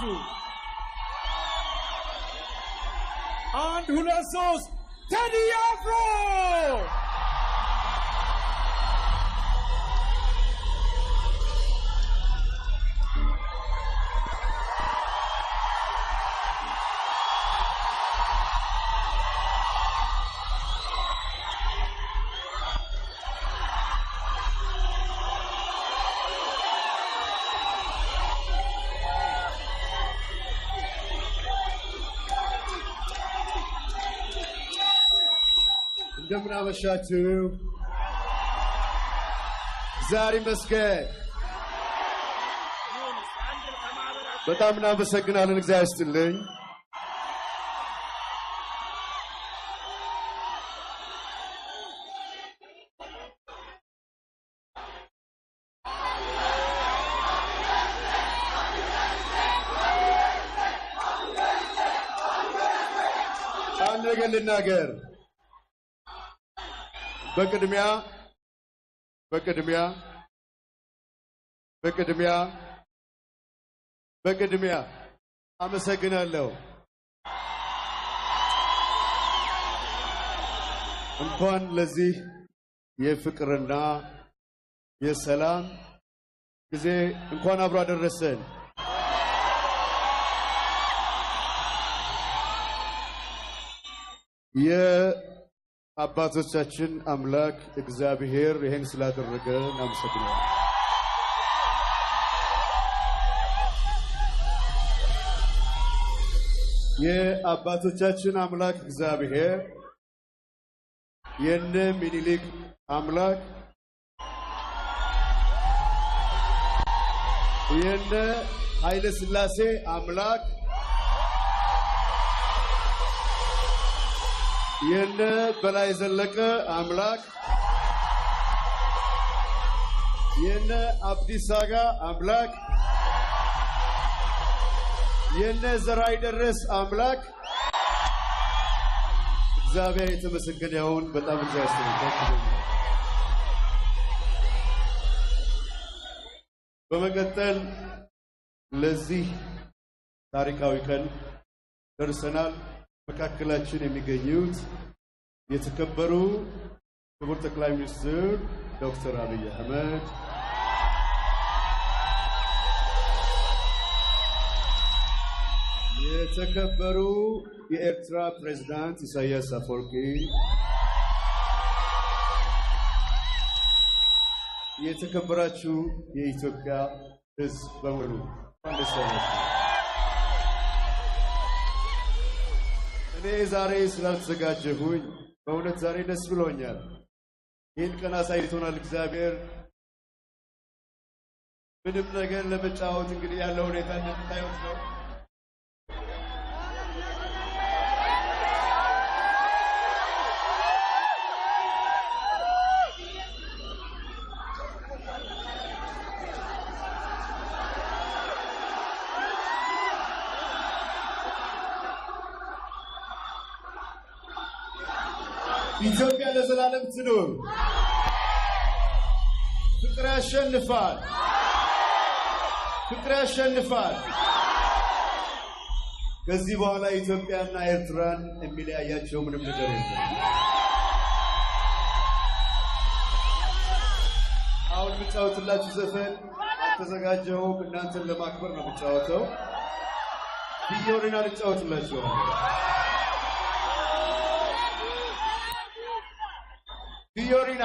አመሻችሁ? አንድ ሁለት ሶስት ቴዲ አፍሮ። እንደምን አመሻችሁ። እግዚአብሔር ይመስገን። በጣም እናመሰግናለን። እግዚአብሔር ይስጥልኝ። አንድ ነገር ልናገር። በቅድሚያ በቅድሚያ በቅድሚያ በቅድሚያ አመሰግናለሁ። እንኳን ለዚህ የፍቅርና የሰላም ጊዜ እንኳን አብሮ አደረሰን። የአባቶቻችን አምላክ እግዚአብሔር ይህን ስላደረገ እናመሰግናለን። የአባቶቻችን አምላክ እግዚአብሔር፣ የነ ሚኒሊክ አምላክ፣ የነ ኃይለ ሥላሴ አምላክ፣ የነ በላይ ዘለቀ አምላክ፣ የነ አብዲሳ አጋ አምላክ፣ የነ ዘርአይ ደረስ አምላክ እግዚአብሔር የተመሰገነ ይሁን። በጣም እግዚአብሔር ይስጥልኝ። በመቀጠል ለዚህ ታሪካዊ ቀን ደርሰናል። መካከላችን የሚገኙት የተከበሩ ክቡር ጠቅላይ ሚኒስትር ዶክተር አብይ አህመድ፣ የተከበሩ የኤርትራ ፕሬዝዳንት ኢሳያስ አፈወርቂ፣ የተከበራችሁ የኢትዮጵያ ሕዝብ በሙሉ እንኳን ደስ ያላችሁ። እኔ ዛሬ ስላልተዘጋጀሁኝ በእውነት ዛሬ ደስ ብሎኛል። ይህን ቀን አሳይቶናል እግዚአብሔር። ምንም ነገር ለመጫወት እንግዲህ ያለው ሁኔታ እንደምታዩት ነው። ኢትዮጵያ ለዘላለም ትኑር። ፍቅር ያሸንፋል። ፍቅር ያሸንፋል። ከዚህ በኋላ ኢትዮጵያና ኤርትራን የሚለያያቸው ምንም ነገር የለም። አሁን የምጫወትላችሁ ዘፈን አልተዘጋጀሁም። እናንተን ለማክበር ነው የምጫወተው። ፊዮሪና ልጫወትላችኋለሁ። ፊዮሪና።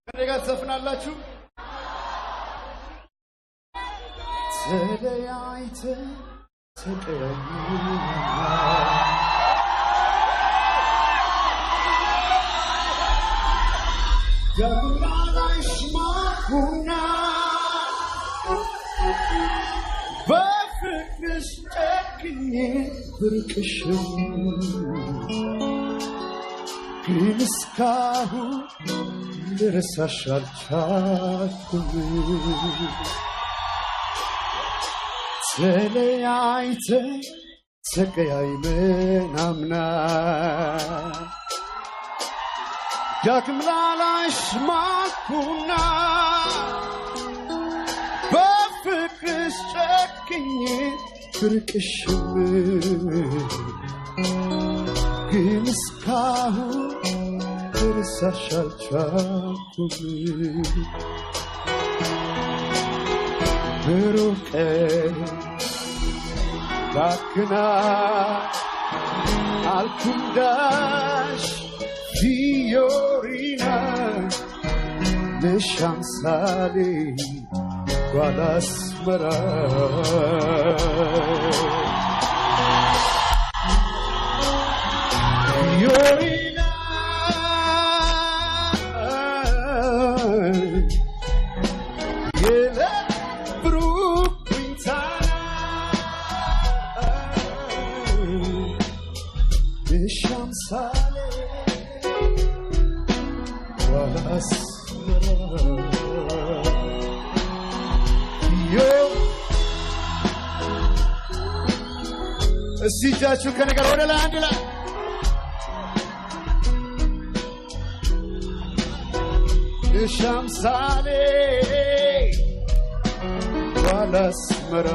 ከኔ ጋር ትዘፍናላችሁ። ተለያይተን ተቀያይመናል፣ ዳግም ላይሽ ማርኩና በፍቅርሽ ጨክኜ ብርቅሽም ግን እስካሁን ልረሳሽ አልቻልኩም። ተለያይተን ተቀያይመን አምና ዳግም ላላይሽ ማልኩና በፍቅርሽ ጨክኜ ብርቅሽም ግን እስካሁን ልረሳሽ አልቻልኩም። ብሩህ ቀን ባክና አልኩንዳሽ ፊዮሪና ነሽ አምሳሌ ጓል አስመራ። ፊዮሪና የለብሩክ ኩንታና ነሽ አምሳሌ ጓል አስመራ። እስቲ እጃችሁ ከኔ ጋር ወደ ላይ አንድ ላይ ነሽ አምሳሌ ጓል አስመራ።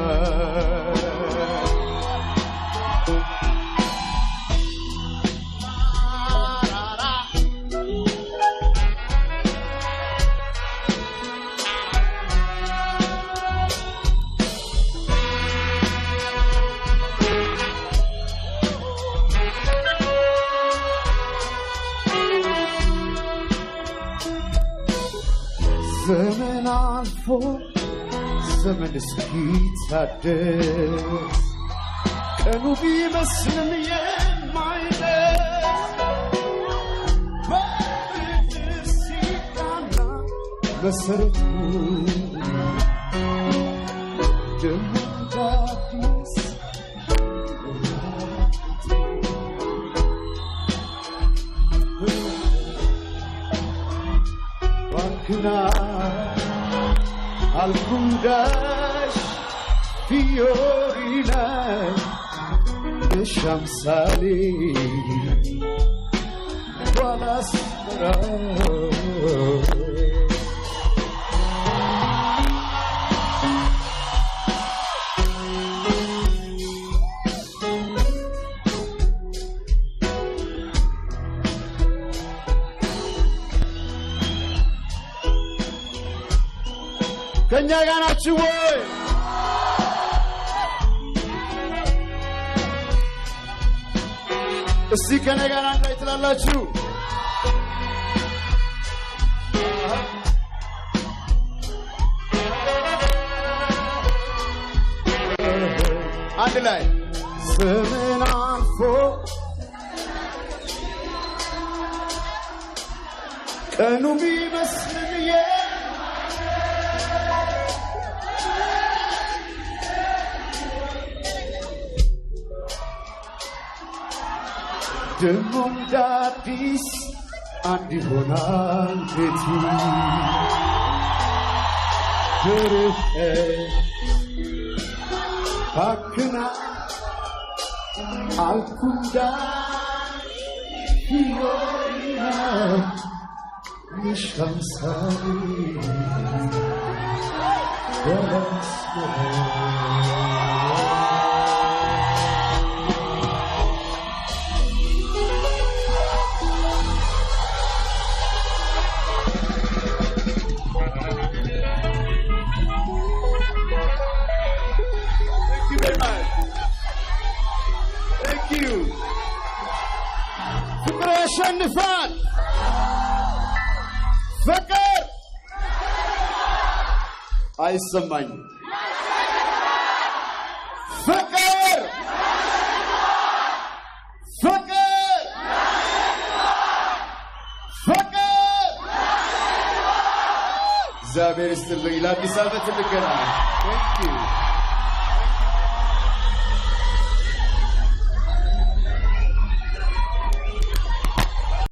ዘመን አልፎ ዘመን እስኪታደስ ቀኑ ቢመስልም የማይደርስ በፍቅር ሲቃና መሰረቱ ደግሞ እንደ አዲስ ባክና አልኩንዳሽ ፊዮሪና ነሽ አምሳሌ ጓል አስመራ። ከእኛ ጋር ናችሁ ወይ? እስቲ ከኔ ጋር አንድ ላይ ትላላችሁ። አንድ ላይ ዘመን አልፎ ቀኑ ቢመስልም ደግሞ እንደ አዲስ አንድ ይሆናል ቤቱ። ብሩህ ቀን ባክና አልኩንዳሽ ፊዮሪና ነሽ አምሳሌ ጓል አስመራ። Thank you very much. Thank you. ፍቅር ያሸንፋል። ፍቅር አይሰማኝም። ፍቅር ፍቅር ፍቅር። እግዚአብሔር ይስጥልኝ። ለአዲስ ዓመት እንገናኝ። Thank you.